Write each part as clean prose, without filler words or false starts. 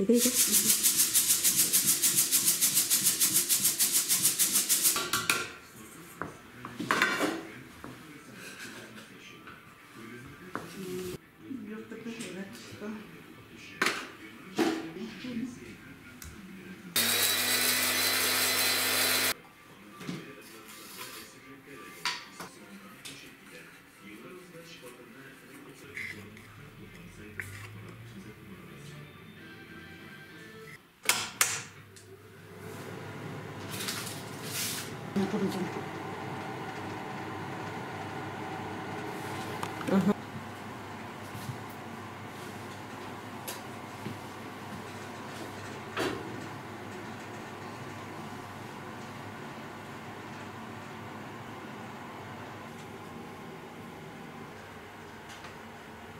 Әйдә, әйдә.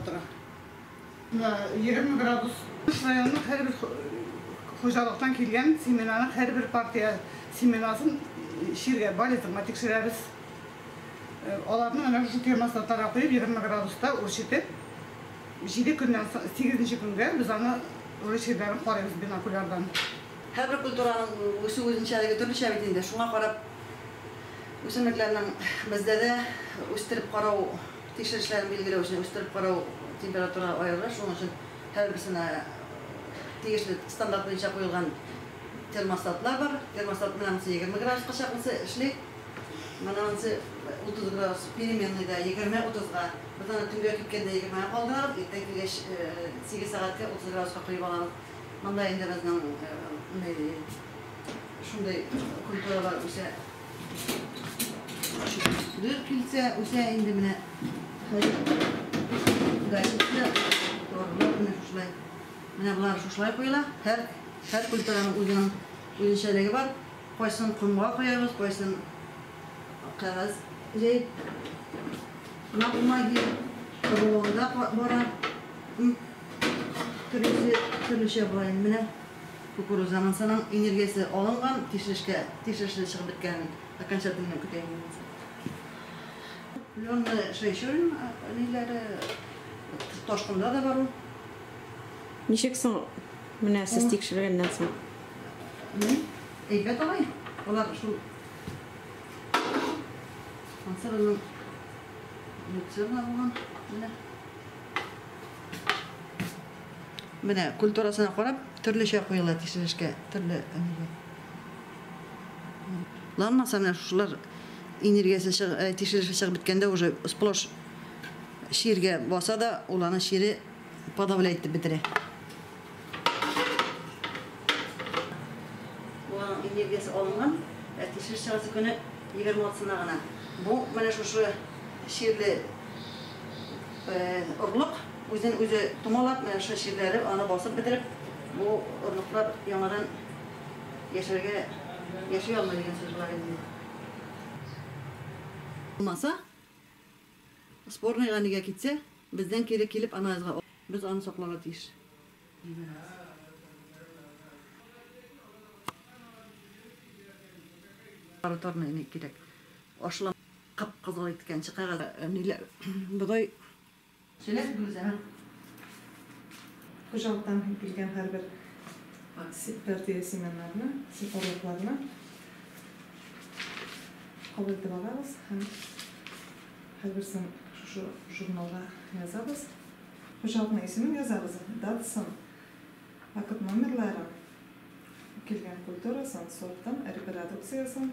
Утыра. 20 градус. Районның һәрбер хуҗалыктан килгән семенаның һәрбер партия семенасын чиргә, болезньга тикшерәбез. Аларны менә шушы термостатларга куеп, 20 градуста үрчетеп, 7 көннән соң, 8 көнгә без аны уже чирләрен карыйбыз бинокулярдан. Һәрбер культураның үсү үзенчәлеге төрлечә бит инде. Шуңа карап үсемлекләрнең бездә дә үстереп карау тикшерешләрен билгеләү өчен үстереп карау температура аерыла. Шуның өчен һәрберсенә тиешле стандарт буенча куелган термостатлар бар. Термостат менә монысы 20 градуска чаклысы эшли. Менә монысы 30 градус переменныйда 20-30-га. Без аны төнгә киткәндә 20-гә калдырабыз, иртән килгәч 8 сәгатькә 30 градуска куеп алабыз. Монда инде безнең шундый культуралар үсә. Дүрт килсә үсә инде менә хәзер гасится, торырлар менә шушылай. Менә болар шушылай куела. Һәр һәр культураның үзенең үзенчәлеге бар. Кайсын комга куябыз, кайсын кәгазь җәеп. На бумаге рулонда бара. Төрлесе төрлечә була инде. Менә кукуруза монсының энергиясе алынган, тикшерешкә тикшерешле чыгып беткән, окончательно көтә инде монсы. Пленный шәйшүрин ниләре, ташкында да бар ул. Ничек соң менә сез тикшергәннән соң? Ни? Әйбәт алай. Алар шул Монсы безнең люцерна булган. Менә. Менә культурасына карап, төрлечә куела тикшерешкә, төрле нигә. Ланмаса менә шушылар энергиясе чыгып, тикшереше чыгып беткәндә уже сплошь чиргә баса да, ул аны чире подавлять итеп бетерә. Ул аның энергиясе алынган, ә тикшереш чыгасы көне 26-сына гына. Бу менә шушы чирле орлык үзен үзе томалап, менә шушы чирләре аны басып бетереп, бу орлыклар яңадан яшәргә яши алмый дигән сүз була инде. Булмаса, спорныйга нигә китсә, бездән кире килеп анализга без аны сакларга тиеш. Лабораторный ни кирәк. Ашлам кып-кызыл иткәнче кәгазь ниләр бодай. Сөйлә, Гүзәл. Хуҗалыктан килгән һәрбер партия семеннарны, орлыкларны кабул итеп алабыз һәм һәрберсен шушы журналга язабыз. Хуҗалыкның исемен язабыз, датасын, вакыт номерларын, килгән культурасын, сортын, репродукциясын,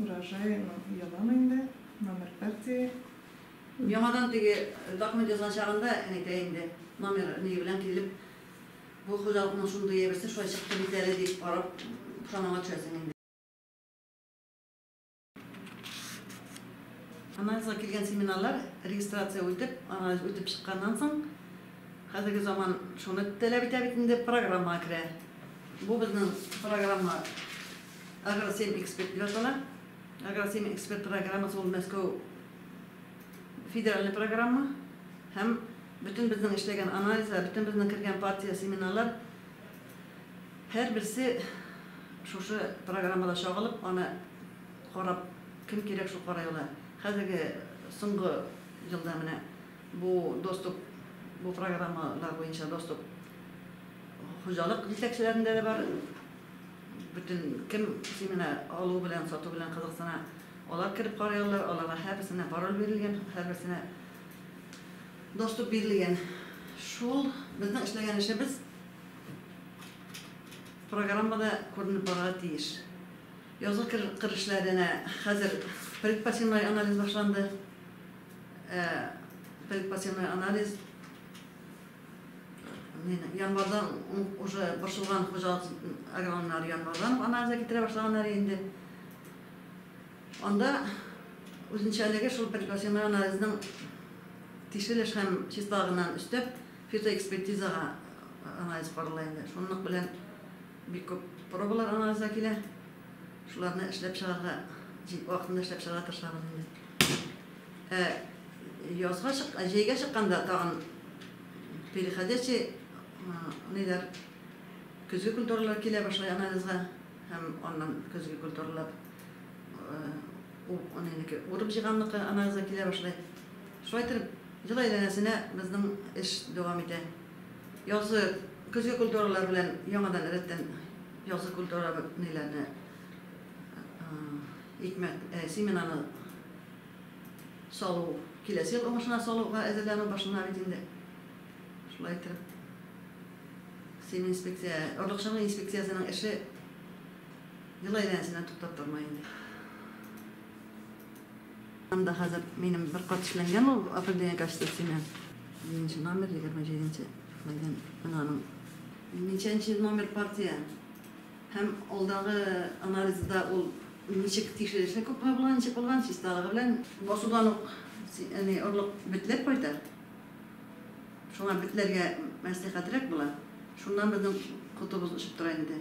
урожайның елын инде, номер партии. Яңадан теге документ язган чагында әйтә инде, номер ни белән килеп, бу хуҗалыкның шундый әйберсе шулай чыкты бит әле дип карап, пошаманга төшәсең инде. Анализга килгән семинарлар регистрация үтеп, анализ үтеп чыкканнан соң, хәзерге заман шуны таләп итә бит инде, программага керә. Бу безнең программа Агросем эксперт дип атала. Агросем эксперт программасы ул Мәскәү федеральный программа һәм бөтен безнең эшләгән анализлар, бөтен безнең кергән партия семинарлар һәрберсе шушы программада чагылып, аны карап, кем кирәк шул карый ала. Хәзерге соңгы елда менә бу доступ, бу программалар буенча доступ Хуҗалык җитәкчеләрендә дә бар. Бөтен кем семена алу белән, сату белән кызыксына, алар кереп карый алалар, аларга һәрберсенә пароль бирелгән, һәрберсенә доступ бирелгән. Шул безнең эшләгән эшебез программада күренеп барырга тиеш. Язгы кыр эшләренә хәзер предпосевной анализ башланды. Предпосевной анализ январдан уже борчылган хуҗалык агрономнары январдан ук анализга китерә башлаганнар инде. Анда үзенчәлеге шул предпосевной анализның тикшерелеш һәм чисталыгыннан өстәп фитоэкспертизага анализ карала инде. Шунлык белән бик күп пробалар анализга килә. Шуларны эшләп чыгарга, вакытында эшләп чыгарга тырышабыз инде. Язга чык, җәйгә чыкканда тагын переходящий ниләр, көзге культуралар килә башлый анализга һәм аннан көзге культуралар урып җыйганныкы анализга килә башлый. Шулай итеп, ел әйләнәсенә безнең эш дәвам итә. Язгы көзге культуралар белән яңадан рәттән язгы культура ниләрне икмәк, семенаны салу, киләсе ел уңышына салуга әзерләнү башлана бит инде. Шулай итеп, семинспекция, орлыкчылык инспекциясенең эше ел әйләнәсенә туктап тормый инде. Анда хәзер минем бер кат эшләнгән ул определение качества семян. 7 номер, 27 майдан менә аның ничәнче номер партия һәм алдагы анализда ул ничек тикшерелеше күпме булган, ничек булган, чисталыгы белән басудан ук орлык бетләп кайта. Шуңа бетләргә мәслихәтрәк була. Шуннан безнең котыбыз очып тора инде.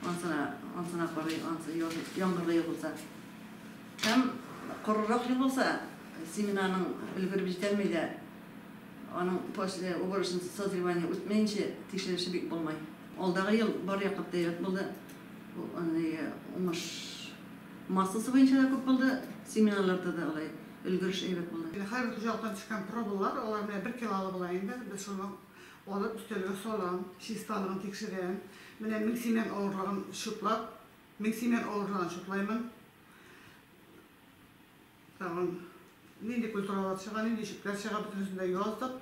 Ансына карый, ансы яңгырлы ел булса. Һәм корырак ел булса, семенаның өлгереп җитәлми дә, аның после уборочного созревания үтмәенчә тикшерелеше бик булмай. Алдагы ел бар яклап та әйбәт булды. Уңыш массасы буенча да күп булды, семеналарда да алай өлгереш әйбәт булды. Һәрбер хуҗалыктан төшкән пробалар, алар менә 1 кило алып була инде. Без шуны алып өстәлгә салам, чисталыгын тикшерәм. Менә 1000 семян авырлыгын чутлап, 1000 семян авырлыгын чутлаймын. Тагын нинди культуралар чыга, нинди чүпләр чыга, бөтенесен дә яздык,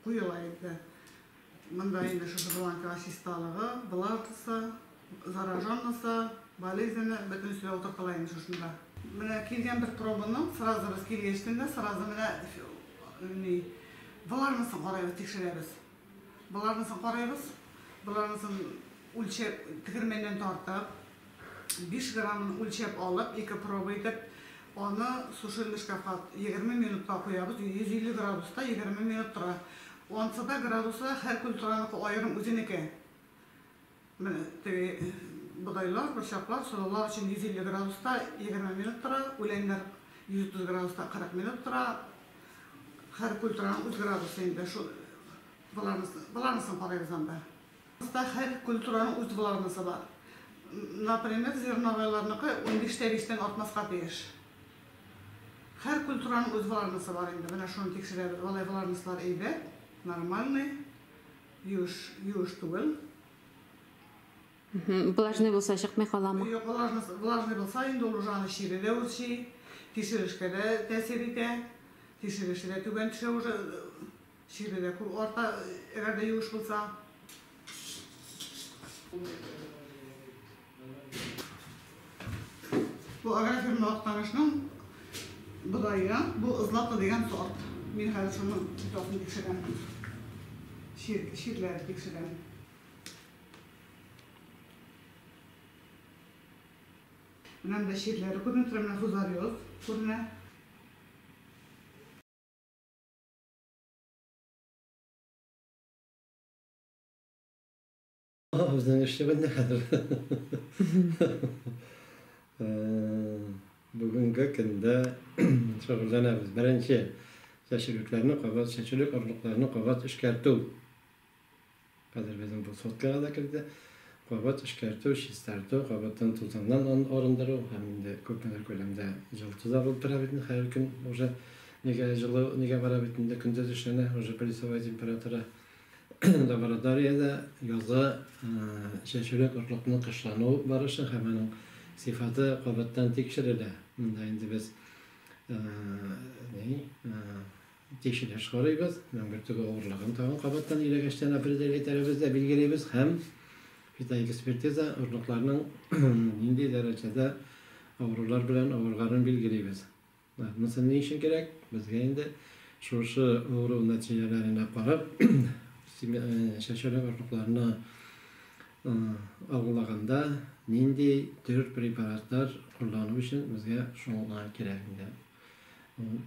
куела инде. Монда инде шушы бланкага чисталыгы, бланкасы, зараженносы, болезнены бөтенесе дә утыртыла инде шушында. Менә килгән бер пробаны сразу без килгәчтен дә сразу менә ни боларнысын карайбыз, тикшерәбез. Боларнысын карайбыз, боларнысын үлчәп, тегермәннән тартып, 5 граммын үлчәп алып, 2 проба итеп, аны сушильный шкафка 20 минутка куябыз, 150 градуста 20 минут тора. Ансы да градусы һәр культураныкы аерым үзенеке. Менә теге бодайлар, борчаклар, солылар өчен 150 градуста 20 минут тора, үләннәр 130 градуста 40 минут тора. Һәр культураның үз градусы инде шул. Боларнысын карайбыз анда. Һәр культураның үз боларнысы бар. Например, зерновойларныкы 15-тә 5-тән артмаска тиеш. Һәр культураның үз боларнысы бар инде. Менә шуны тикшерәбез. Алай боларныслар әйбәт, нормальный, юеш түгел. Влажный булса чыкмый каламы? Юк, влажный булса инде ул уже аны чире дә үрчи, тикшерешкә дә тәэсир итә, тикшереше дә түбән төшә уже, чире дә күп арта, әгәр дә юеш булса. Бу агрофирма Актанышның бодае, бу Злата дигән сорт. Мин хәзер шуның сортын тикшерәм. Чирләрен тикшерәм. Менә монда чирләре күренеп тора, менә фузариоз күренә. Безнең эш юк инде хәзер. Бүгенге көндә шөгыльләнәбез. Беренче чәчүлекләрне кабат, чәчүлек орлыкларны кабат эшкәртү. Хәзер безнең бу соткага да керде. Кабат эшкәртү, чистарту, кабаттан тузаннан арындыру һәм инде күпмедер күләмдә җылыту да булып тора бит инде. Һәр көн уже нигә җылы, нигә бара бит инде, көндез эшләнә, уже плюсовая температура. лабораториядә язгы чәчүлек орлыкның кышлану барышы һәм аның сыйфаты кабаттан тикшерелә. Монда инде без ни тикшереш карыйбыз, аның бөртеге авырлыгын тагын кабаттан иләгәчтән определять итәрбез дә билгелибез һәм фитоэкспертиза орлыкларның нинди дәрәҗәдә авырулар белән авырганын билгелибез. Монысы ни өчен кирәк? Безгә инде шушы авыру нәтиҗәләренә карап, чәчүлек орлыкларны агулаганда нинди төр препаратлар куллану өчен безгә шуңа кирәк инде.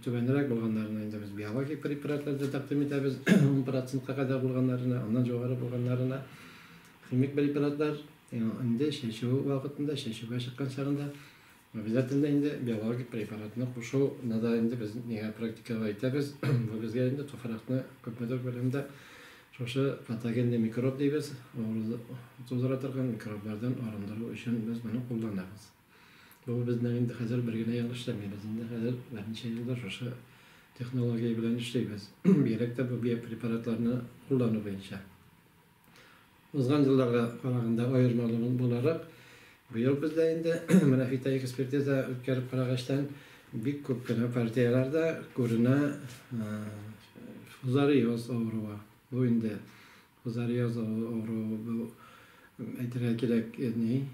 Түбәнрәк булганнарына инде без биологик препаратлар да тәкъдим итәбез, 10%-ка кадәр булганнарына, аннан югары булганнарына химик препаратлар инде чәчү вакытында, чәчүгә чыккан чагында обязательно инде биологик препаратны кушуны да инде без нигә практикага итәбез. Бу безгә инде туфракны күпмедер күләмдә шушы патогенный микроб дибез, авыру тудыра торган микроблардан арындыру өчен без моны кулланабыз. Бу безнең инде хәзер бер генә ел эшләмибез, инде хәзер берничә елда шушы технология белән эшлибез. Бигрәк тә бу биопрепаратларны куллану буенча. Узган елларга караганда аермалы буларак, быел бездә инде менә фитоэкспертиза үткәреп карагачтан бик күп кенә партияләрдә күренә фузариоз авыруы. Бу инде фузариоз авыруы, бу әйтергә кирәк, ни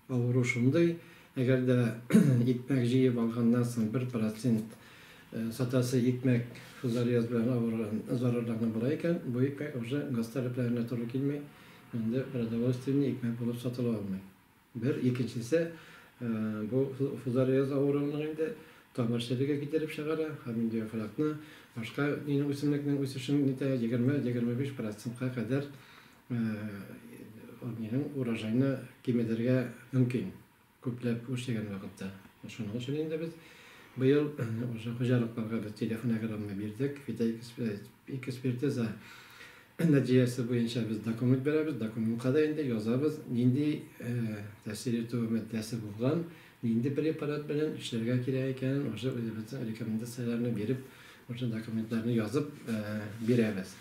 авыру шундый, әгәр дә икмәк җыеп алганнан соң 1% сатасы икмәк фузариоз белән авырган, зарарланган була икән, бу икмәк уже гос таләпләренә туры килми, инде продовольственный икмәк булып сатыла алмый. Бер, икенчесе, бу фузариоз авыруының инде тамыр череге китереп чыгара һәм инде яфракны, башка нинең үсемлекнең үсешен нитә, 20-25%-ка кадәр нинең урожайны киметергә мөмкин күпләп үрчегән вакытта. Шуның өчен инде без быел уже хуҗалыкларга без телефонограмма бирдек, фитоэкспертиза нәтиҗәсе буенча без документ бирәбез, документка да инде язабыз, нинди тәэсир итү матдәсе булган, нинди препарат белән эшләргә кирәк икәнен уже үзебезнең рекомендацияләрне биреп, уже документларны язып бирәбез.